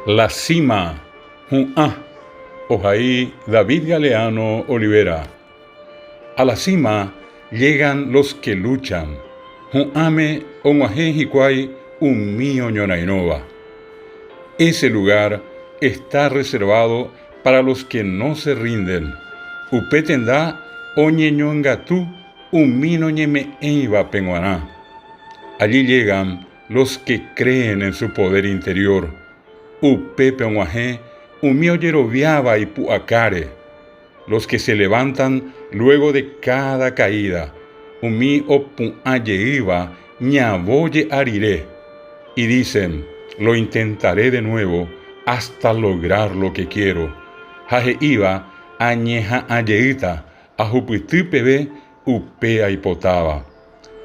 La cima hu'ã, ohai David Galeano Olivera. A la cima llegan los que luchan, hu'ãme og̃uahẽ hikuái umi oñorairõva. Ese lugar está reservado para los que no se rinden, upe tenda oñeñongatu umi noñeme'ẽivape g̃uarã. Allí llegan los que creen en su poder interior, upépe og̃uahẽ umi ojeroviáva ipu'akáre, los que se levantan luego de cada caída, umi opu'ã jeýva ñavõ je'a rire, y dicen, Lo intentaré de nuevo hasta lograr lo que quiero, ha he'íva añeha'ã jeýta ahupyty peve upe aipotáva.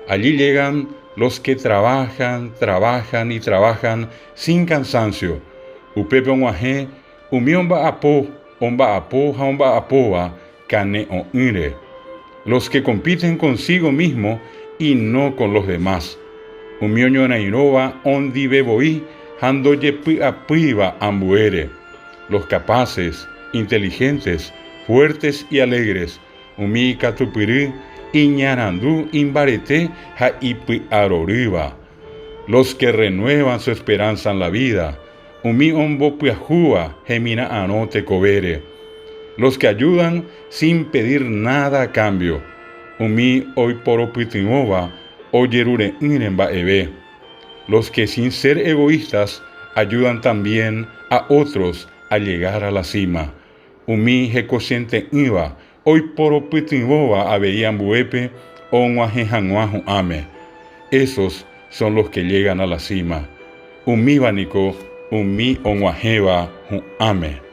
Allí llegan los que trabajan, trabajan y trabajan sin cansancio, upépe og̃uahẽ umi omba'apo, omba'apo ha omba'apóva kane'õ'ỹre. Los que compiten consigo mismo y no con los demás, umi oñorairõva ondive voi ha ndojepy'apýiva ambuére. Los capaces, inteligentes, fuertes y alegres, Umi ikatupyry, iñarandu, imbarete ha ipy'arorýva. Los que renuevan su esperanza en la vida, umi ombopyahúva hemira'arõ tekovére. Los que ayudan sin pedir nada a cambio, umi oiporopytyvõva ojerure'ỹre mba'eve. Los que sin ser egoístas ayudan también a otros a llegar a la cima, Umi hekosiente'ỹva oiporopytyvõva avei ambuépe og̃uahẽ hag̃ua hu'ãme. Esos son los que llegan a la cima. Umíva niko umi og̃uahẽva hu'ãme.